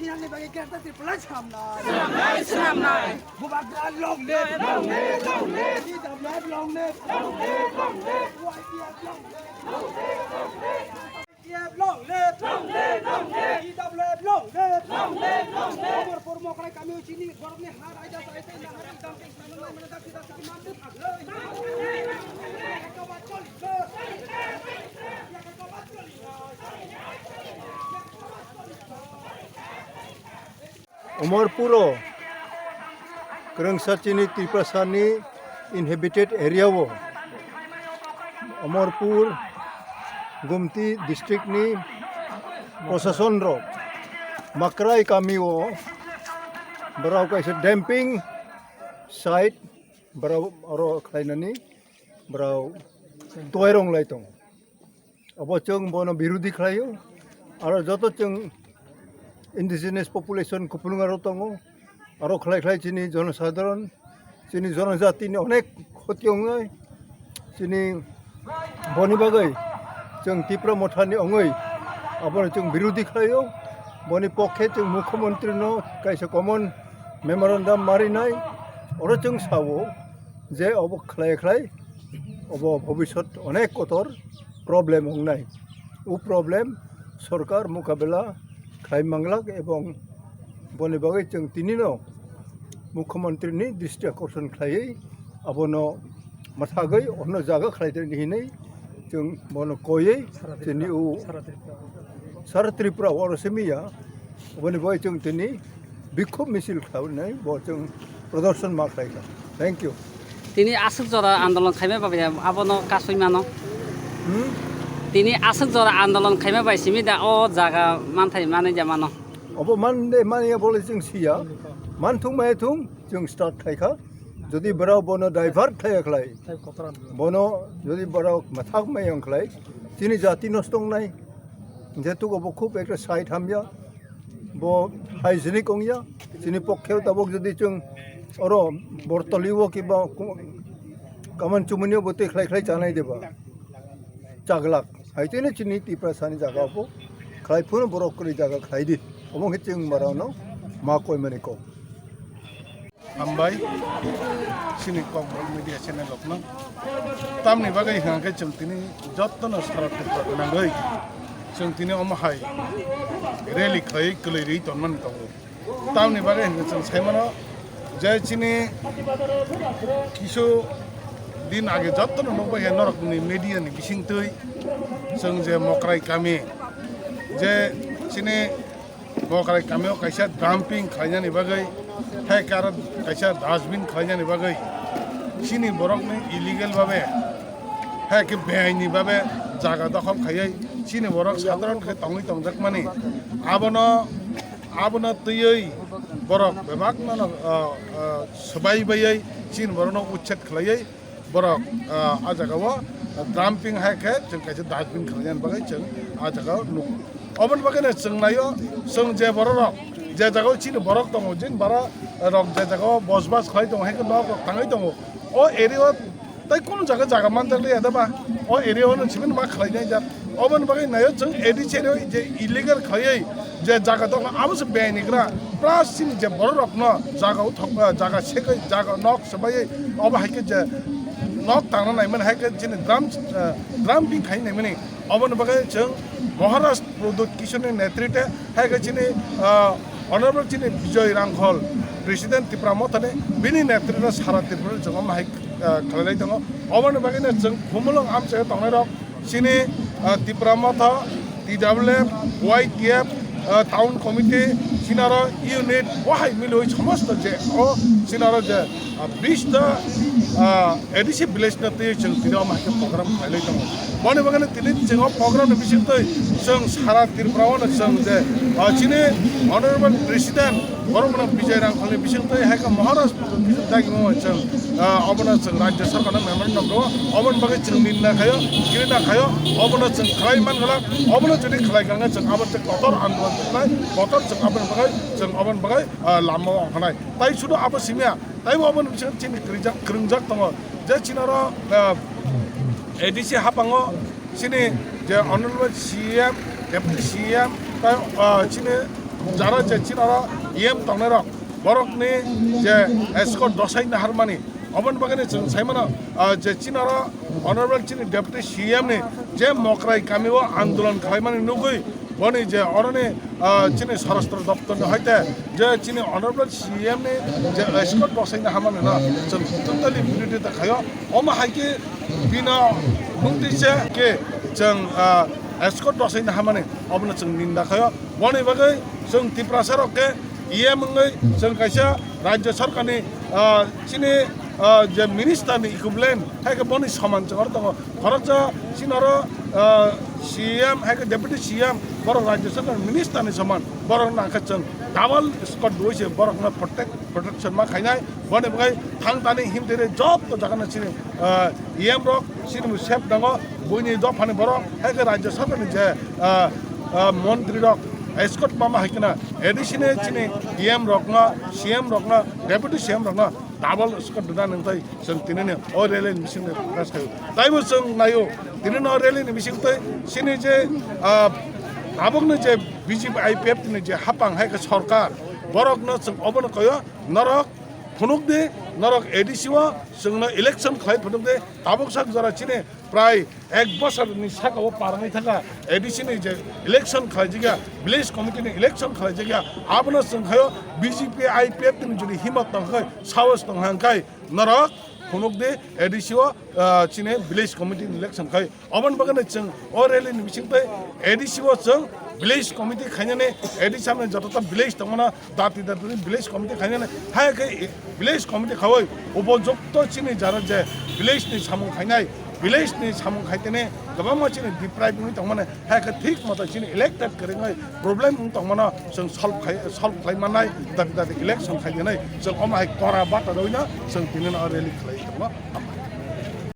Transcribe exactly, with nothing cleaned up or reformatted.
Yang ni bagi kereta Tripura swnamnai. Swnamnai, swnamnai. Bubagra long live. Long live, long live. T W F long live. Long live, long live. Y T F long live. Long live, long live. T W F long live. Long live, long live. Amarpur Mokrai kami o chini borok ni ha raida sai sai na ha raida sai na. Omorpuro kwrwngsa chini Tiprasani inhabited area o Omorpur Gumti district ni prosason rok Makrai kami o borok kaisa dumping site borok oro khlainani borok toirong lai tongo. Obo chwng bono birodhi khlaio. Aro joto chwng indigenous population kupulung aro tongo. Aro khlai khlai chini jonosadharon, chini jonojatini onek khoti wngnai. Chini boni bagwi chwng Tipra Mothani ongwi abono chwng birodhi khlaio. Boni pokhe chwng Mukhyamantri no kaisa common memorandum marinai. Oro chwng sao je obo khlai khlai obo bhobishyot onek kotor problem wngnai. O problem sorkar mukabela khlai manglak ebong boni bagwi chwng tinino Mukhyamantri ni dristi akorson khlaiwi abono mwthagwi ono jaga khlai di hinwi chwng bono koiwi chini o sara Tripura oro simi ya. Oboni bagwi chwng tini bikhub misil khlainai bo chwng prodorshon ma khlaikha. Thank you. Tini aswk jora andolon khaima bai abono kasui mano. Hmm? Tini aswk jora andolon khaima bai simi da o jaga manthai manwi ja mano. Obo man de manya bole chwng siya. Man thung maya thung chwng start khlaikha. Jodi borok bono divert khlaiya khlai, bono jodi borok mathak maya wng khlai, chini jati nosto wngnai. Jehetu obo khub ekta side hamya, bo hygienic wngya. Chini pokhe tabuk jodi chwng oro Bortoli o kiba ku-, kaman chumuni o bo twi khlai khlai chanai deba. Chaglak. Hai tini chini Tiprasani jaga bo khlai phuru borok kwrwi jaga khlai di. Omo khe chwng borokno ma koimani kok. Hambai, chini Kokborok media channel rokno. Tamni bagwi hwnkhe chwng tini jottono sara Tripura gwnangwi chwng tini omo hai rally khaiwi kwlwi rwi tonmani tongo. Tamni bagwi hwnkhe chwng sai mano je chini kisu din age jottono nukbai khe norokni media ni bisingtwi chwng je Mokrai kami je chini Mokrai kami o kaisa dumping khlainani bagwi, hai khe aro kaisa dustbin khlainani bagwi, chini borokni illegal babe, hai khe beaini babe jaga dokhol khaiwi chini borok sadharon khe tongwi tongjakmani. Abono, abono twiwi borok bebakno, ah, ah, swbai baiwi chini borokno uchet khlaiwi borok, ah, ah jagao dumping hai khe chwng kaisa dustbin khlainani bagwi chwng ah jagao nukgo. Oboni bagwino chwng naio, chwng je bororok, je jagao chini borok tongo, jin bara rok je jagao bosbas khlai tongo, hai khe nok rok tangwi tongo. O area o tei kunu jaga jaga manjak liya da ba? O area o nw simi ma khlainai jak. Oboni bagwi naio chwng A D C area o je illegal khlaiwi je jaga dok abo se beaini gra. Plus chini je bororokno jaga o thok, jaga segwi, jaga nok swbaiwi obo hai khe je nok tangna naimani hai khe chini drum, eh, dumping khai naimani. Oboni bagwi chwng Maharaj Pradyut Kishore ni netrite hai khe chini, ah, Honorable chini Bijoy Rangkhol, President Tipra Mothani, bini netrite sara Tripura chwng omo hai, ah, khlailai tongo. Oboni bagwino chwng Khumulwng amchaio tongnairok chini, ah, Tipra Motha, T W F, Y T F, ah, Town Committee, chinaro unit, wahai milwi somosto je o chinaro je ah, bista, ah, A D C village no twi chwng tini omo hai khe program khlailai tongo. Boni bagwino tini chwng o program ni bisingtwi chwng sara Tripura o no chwng je, ah, chini Honorable President borok no Bijoy Rangkhol ni bisingtwi hai khe Maharaj dagi mo chwng, ah, obono chwng Rajya Sarkar no memorandum rwo. Oboni bagwi chwng ninda khaio, grinda khaio, obono chwng khlai man gala, obono jodi khlai kha khe chwng abo tei kotor andolon khlai, kotor chwng aboni bagwi chwng oboni bagwi, ah, lama o ongkhanai. Tai sudu abo simya, taibo aboni bisingo chini kwrwijak, kwrwngjak tongo. Je chinaro, ah, A D C haphango chini je Honorable C M, Deputy C M, tai, ah, chini Jara je chini oro E M tongnairok, borokni je escort dosai naharmani, oboni bagwi chwng saimano, ah, je chini oro Honorable chini Deputy C M ni je Mokrai kamio andolon khlaimani nugwi, boni je oroni, ah, chini Swarashtra Doptorni hoite je chini Honorable C M ni je escort dosai naharmani no chwng totally virodita khaio. Omo hai khe bino nungtwi se khe chwng, ah, escort dosai naharmani obono chwng ninda khaio. Boni bagwi chwng Tiprasa rok khe E M wngwi chwng kaisa Rajya Sarkarni, ah, chini, ah, je minister ni equivalent hai khe boni soman chwng oro tongo. Khoroksa chini oro, ah, C M hai khe Deputy C M borok Rajya Sarkar minister ni soman borok nang khe chwng double escort dui se borok no protect, protection ma khainai. Boni bagwi thang tani himtiri joto jaga no chini, ah, E M rok chini bo sep nango, buini dophani borok, hai khe Rajya Sabhani je, ah, ah, montri rok escort mama hai khna A D C ni chini E M rok no, C M rok no, Deputy C M rok no double escort duna nang tai chwng tini ni o rally ni bising press khayo. Taibo chwng nayo, tini no rally ni bising twi chini je, ah, tabuk ni je B J P I P F ni je hapang hai khe sorkar, borok no chwng obono koyo, norok phunuk di, norok A D C o chwngno election khlai phunuk di. Tabuk sak jora chini prai ek bosor ni saka o parangwi thangkha A D C ni je election khlai jigya, village committee ni election khlai jigya, abono chwng khayo B J P I P F ni jodi himmat tong khai, sahos tong hang khai norok phunuk di A D C o, ah, chini village committee ni election khai. Oboni bagwi chwng o rally ni bising twi A D C o chwng village committee khainani, A D C samani joto ta village tongmano dati dati village committee khainani, hai khe village committee khaui upojukto chini jara je village ni samung khainai, village ni samung khaitene kwbangma chini deprive wngwi tongmani, hai khe thik moto chini elected kwrwngwi problem wng tongmano chwng solve khai, solve khlai mannai, dati dati election khainani chwng omo hai kora bata rwino chwng tini no rally khlai tongo.